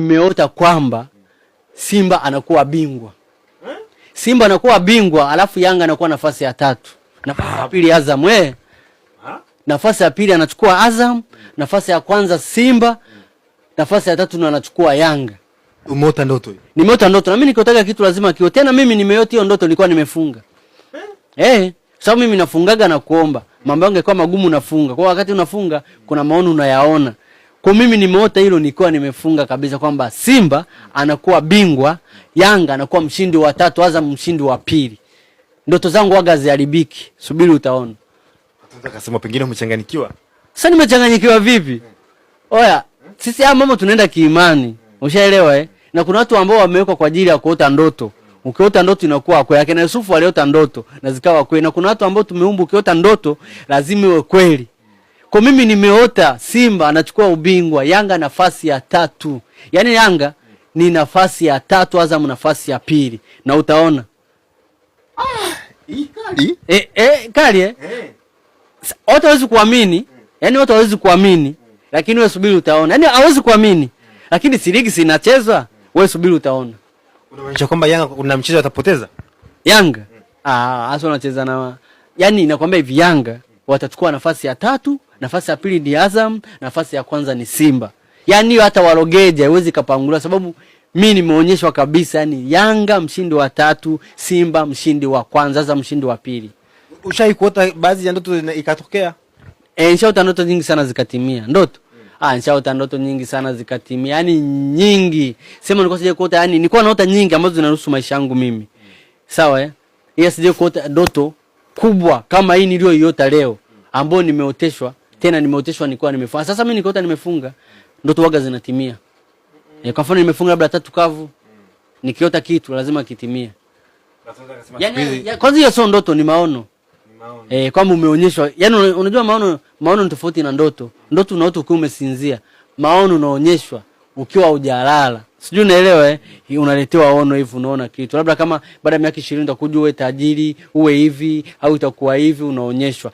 Nimeota kwamba Simba anakuwa bingwa. Simba anakuwa bingwa, alafu Yanga anakuwa nafasi ya tatu. Nafasi ya pili Azam eh. Nafasi ya pili anachukua Azam, nafasi ya kwanza Simba, nafasi ya tatu ndo anachukua Yanga. Umeota ndoto hiyo? Nimeota ndoto na mimi nikiotaka kitu lazima kio. Tena mimi nimeota hiyo ndoto nilikuwa nimefunga. Eh, sababu mimi nafungaga na kuomba. Mambo yangu yalikuwa magumu nafunga. Kwa wakati unafunga kuna maono unayaona. Kwa mimi nimeota hilo nilikuwa nimefunga kabisa kwamba Simba anakuwa bingwa, Yanga anakuwa mshindi wa tatu, Azam mshindi wa pili. Ndoto zangu waga haziharibiki. Subiri utaona. Akasema pengine umechanganyikiwa. Sasa nimechanganyikiwa vipi? Oya, sisi haya mambo tunaenda kiimani. Ushaelewa eh? Na kuna watu ambao wamewekwa kwa ajili ya kuota ndoto. Ukiota ndoto inakuwa kweli. Akina Yusufu aliota ndoto na zikawa kweli. Na kuna watu ambao tumeumbwa, ukiota ndoto lazima iwe kweli. Kwa mimi nimeota Simba anachukua ubingwa, Yanga nafasi ya tatu. Yaani Yanga ni nafasi ya tatu, Azam nafasi ya pili. Na utaona. Hii kali. Kali eh? Watu hawezi kuamini. Yaani watu hawezi kuamini. Lakini wewe subiri utaona. Yaani hawezi kuamini. Lakini si ligi si inachezwa, wewe subiri utaona. Unamaanisha kwamba Yanga kuna mchezo atapoteza? Yanga? Hasa wanacheza na, yaani nakwambia hivi, Yanga watachukua nafasi ya tatu, nafasi ya pili ni Azam, nafasi ya kwanza ni Simba. Yaani hiyo hata warogeja haiwezi kapanguliwa, sababu mimi nimeonyeshwa kabisa, yani Yanga mshindi wa tatu, Simba mshindi wa kwanza, Azam mshindi wa pili. Ushai kuota baadhi ya ndoto ikatokea? Nishaota ndoto nyingi sana zikatimia. Ndoto? Nishaota ndoto nyingi sana zikatimia. Yaani nyingi. Sema nilikuwa sija kuota, yani nilikuwa naota nyingi ambazo zinahusu maisha yangu mimi. Sawa eh? Ila sija kuota ndoto kubwa kama hii niliyoiota leo, ambayo nimeoteshwa, tena nimeoteshwa nilikuwa nimefunga. Sasa mimi nikiota nimefunga, ndoto waga zinatimia. Kwa mfano nimefunga labda tatu kavu, nikiota kitu lazima kitimie. Yaani kwanza hiyo sio ndoto, ni maono. Kwamba umeonyeshwa. Yaani unajua maono ni tofauti na ndoto. Ndoto unaota ukiwa umesinzia. Maono unaonyeshwa ukiwa hujalala. Sijui unaelewa eh? Unaletewa ono hivi unaona kitu. Labda kama baada ya miaka 20 utakuja uwe tajiri, uwe hivi au itakuwa hivi, unaonyeshwa.